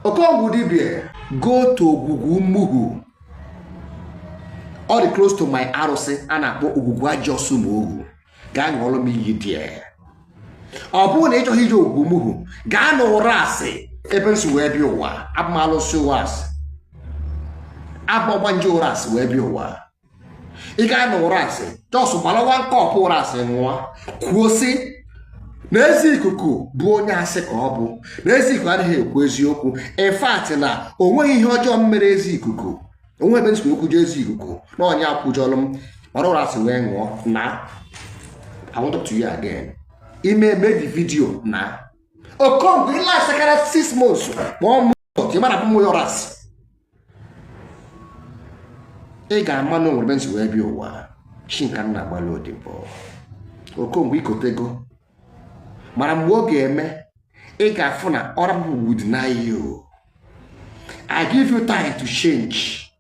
Okongwu dibia, go to Ogwugwu Umuhu. Ọ dị close to my arụsị a na-akpọ Ogwugwu Ajọsụmohu. Gaa ṅụọrọ m iyi die. Ọ bụrụ na ị chọghị ije Ogwugwu Umuhu, gaa n'ụra asị ebe nsi wee bịa ụwa. Abụ m alụsị ụwa asị, abụ ọgbanje ụra asị wee bịa ụwa. Ị gaa n'ụra asị, just gbalawa cup ụra asị ṅụọ, kwuo sị na ezi ikuku bụ onye asị ka ọ bụ, na ezi ikuku adịghị ekwu eziokwu. In fact, na o nweghị ihe ọjọọ m mere ezi ikuku, onwe ebe nsogbu ekwujọ ezi ikuku na onye akwụjọlụ m. Gbara ụra asị wee ṅụọ na I want to talk to you again. Ime mee the video na Okongwu ịla asakara 6 months kpọọ m, ị mara abụ m ụra asị. Ị ga-ama na o nwere ebe nsi wee bịa ụwa. Chi nka nna agbalị odibo. Okongwu, ikotego mana mgbe ọ ga-eme, ị ga-afụ na ọra will deny you. I give you time to change,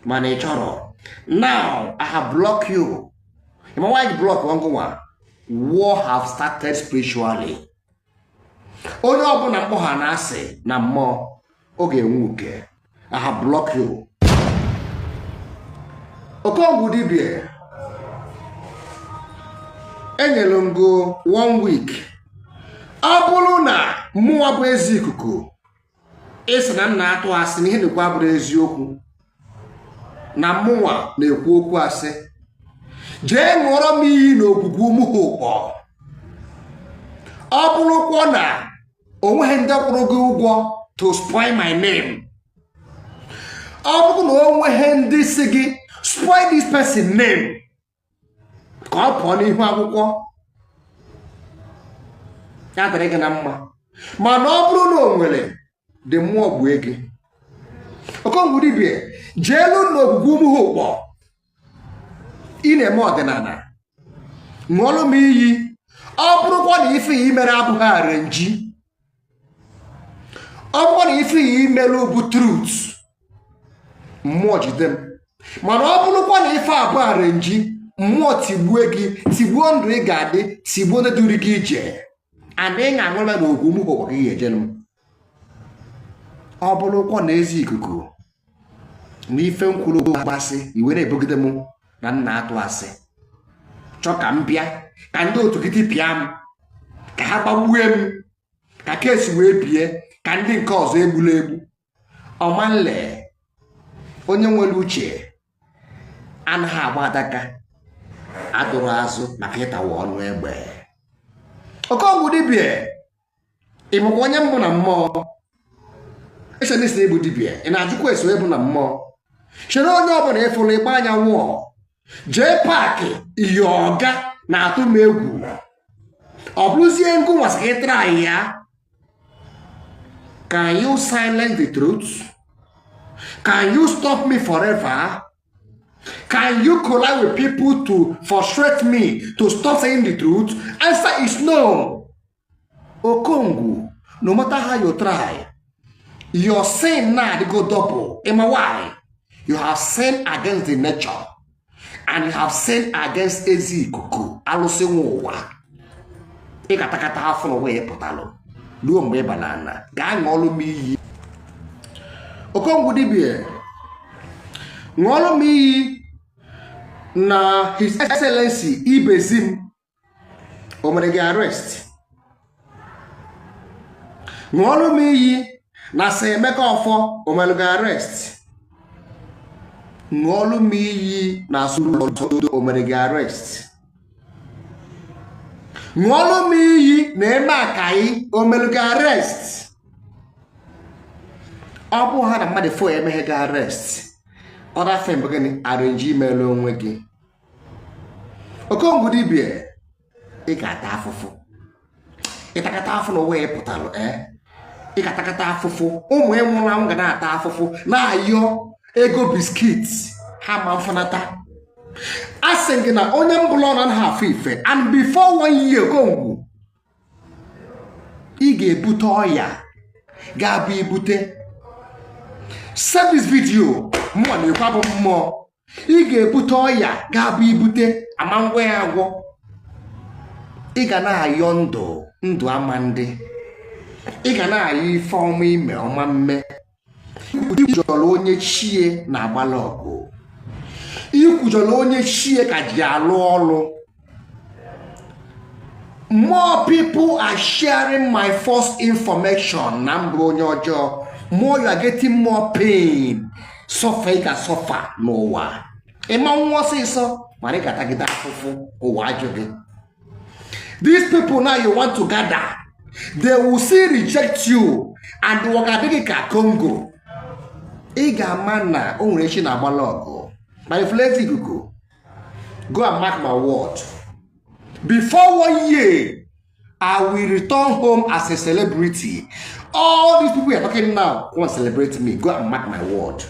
mana ị chọrọ. Now I have blocked you. Ịma why you block ngụnwa? War have started spiritually. Onye ọbụla mkpọ ha na-asị na mmụọ, ọ ga-enwe uke. I have blocked you. Okongwu dibia, enyere m go one week. Ọ bụrụ na mmụọ bụ ezi ikuku, ịsị na m na-atụ asị, na ihe na-ekwu abụrụ eziokwu, na mụnwa na-ekwu okwu asị, jee ṅụọrọ m iyi n'Ogwugwu Umuhu ụkpọ. Ọ bụrụkwọ na o nweghị ndị kwụrụ gị ụgwọ to spoil my name, ọ bụrụ na o nweghị ndị si gị spoil this person name ka ọ pụọ n'ihu akwụkwọ, ya dịrị gị na mma. Mana ọ bụrụ na o nwere dị mmụọ gbue gị. Okongwu dibia, jeelu n'Ogwugwu Umuhu ụkpọ ị na-eme ọdịnala, ṅụọlụ m iyi. Ọ bụrụkwa na ife ya imere abụghị arrange, ọ bụrụkwa na ife ya imere bụ truth, mmụọ jide m. Mana ọ bụrụkwa na ife abụọ arrange, mmụọ tigbue gị, tigbuo ndụ ị ga-adị, tigbuo ndị duru gị ije. And ị ga-aṅụrụ na Ogwu Umuhu ụkpọ gị ga-ejenu. Ọ bụrụkwa na ezi ikuku na ife nkwuru gbasị iwe na-ebugide m na nna atụ asị, chọọ ka m bịa ka ndị otu gị tipịa m, ka ha gbagbue m, ka kesi wee bie, ka ndị nke ọzọ egbula egbu ọmanle. Onye nwere uche anaghị agba adaka adụrụ azụ maka ịtawa ọnụ egbe. Okongwu dibia, ị bụkwa onye mbụ na mmụọ ese ịbụ dibia. Ị na-ajụkwa eso ịbụ na mmụọ chere. Onye ọbụla ịfụrụ ịgba anya nwụọ jee paakị ihe ọga na-atụ m egwu. Ọ bụrụzie ngụ nwasị ka ị try ya. Can you silence the truth? Can you stop me forever? Can you collide with people to frustrate me to stop saying the truth? Answer is no. Okongwu, no matter how you try, your sin now go double. Emma, why? You have sinned against the nature and you have sinned against ezi ikuku, alụsị nwe ụwa. Ị ga-atakata afọ n'ụwa ị pụtalụ ruo mgbe ị bara na. Gaa ṅụọlụ m iyi. Okongwu dibia, ṅụọlụ m iyi na His Excellency Ibezim o mere gị arrest. Ṅụọlụ m iyi na Sir Emeka Ọfọ o mere gị arrest. Ṅụọlụ m iyi na Soludo o mere gị arrest. Ṅụọlụ m iyi na Eme Akayi o mere gị arrest. Ọ bụ ha na mmadụ fo emeghe gị arrest. Other thing bụ gịnị? Arrange imere onwe gị. Okongwu dibia, ị ga-ata afụfụ, ịtakata afụ n'ụwa ị pụtalụ. Ee, ị ga-atakata afụfụ. Ụmụ ịnwụrụ anwụ ga na-ata afụfụ, na-ayọ ego biscuit ha ma mfanata. A sị gị na onye mbụla ọ na afụ ife, and before one year, Okongwu, ị ga-ebute ọya ga-abụ ibute. Save this video. Mmụọ na-ekwu, abụ mmụọ. Ị ga-ebute ọya ga-abụ ibute ama ngwa ya agwọ. Ị ga na-ayọ ndụ, ndụ ama ndị. Ị ga na-ayọ ife ọma ime ọma mme. Ikwujọrọ onye chie na-agbala ọgụ. Ikwujọrọ onye chie ka ji alụ ọlụ. More people are sharing my false information na mbụ onye ọjọọ. More you are getting more pain. Suffer, ị ga-suffer n'ụwa. Ịma nwa ọsịsọ, mana ị ga-atagide afụfụ ụwa ajụ gị. These people now you want to gather, they will still reject you and ụwa ga-adị gị ka Congo. Ị ga-ama na o nwere echi na-agbala ọgụ. Ma ifulezi ikuku, go and mark my word. Before one year, I will return home as a celebrity. All these people you are talking now want to celebrate me. Go and mark my word.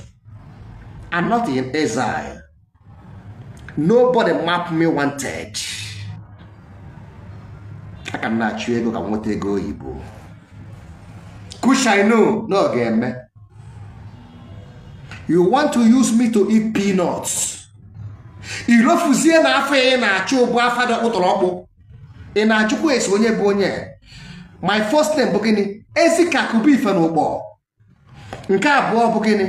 I'm not in exile. Nobody map me wanted. Aka m na-achụ ego ka m nweta ego oyibo. Kush, I know na ọ ga-eme. You want to use me to eat peanuts. Irofuzie na afọ ị na-achụ ụbụ afa dị ọkpụtọrọ ọkpụ. Ị na-achụkwa esi onye bụ onye. My first name bụ gịnị? Ezikakubu ife na ụgbọ. Nke abụọ bụ gịnị?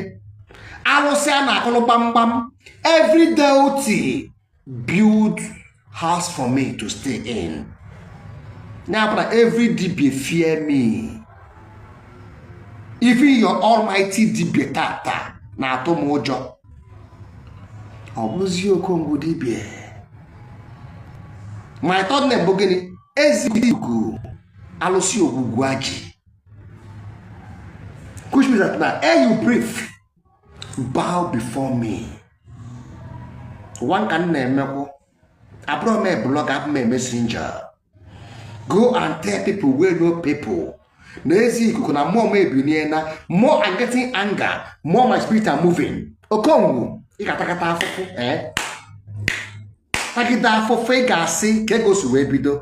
Alụsị a na-akụlụ gbamgbam. Every deity build house for me to stay in. Ya bụ na every dibia fear me. Even your almighty dibia tata na-atụ m ụjọ. Ọ bụrụzie Okongwu dibia. My third name bụ gịnị? Ezikuku alụsị ogwugwu aji. Which means that now, ere you breathe, bow before me. Ụwa nka m na-emekwu. Abụrụ m a blogger, abụ m a messenger. Go and tell people wey know people. N'ezi ikuku na mmụọ m ebinie na more I'm getting anger, more my spirit are moving. Okongwu, ị ga-atakata afụfụ, eh? Tagide afụfụ, ị ga-asị ka ego si wee bido.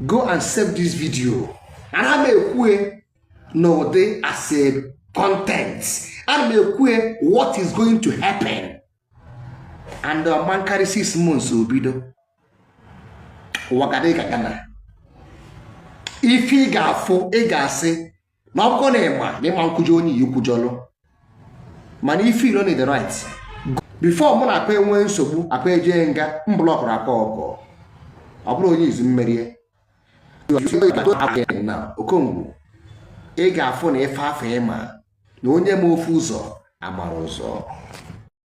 Go and save this video. Ana m ekwue n'ụdị as a content. Ana m ekwue what is going to happen. And ọma nkarị 6 months obido. Ụwa ga-adị ka Ghana. Ife ị ga-afụ, ị ga-asị na ọ bụrụ na ịma na ịma nkwụjọ onye iyi kwujọlụ, mana ife ilo na the right before mụ na akpa enwee nsogbu, akpa eje nga m blockụrụ akpa ọkọ. Ọ bụrụ onye izu mmerie na Okongwu, ị ga-afụ na ife afọ ịma na onye ma ofu ụzọ amara ụzọ.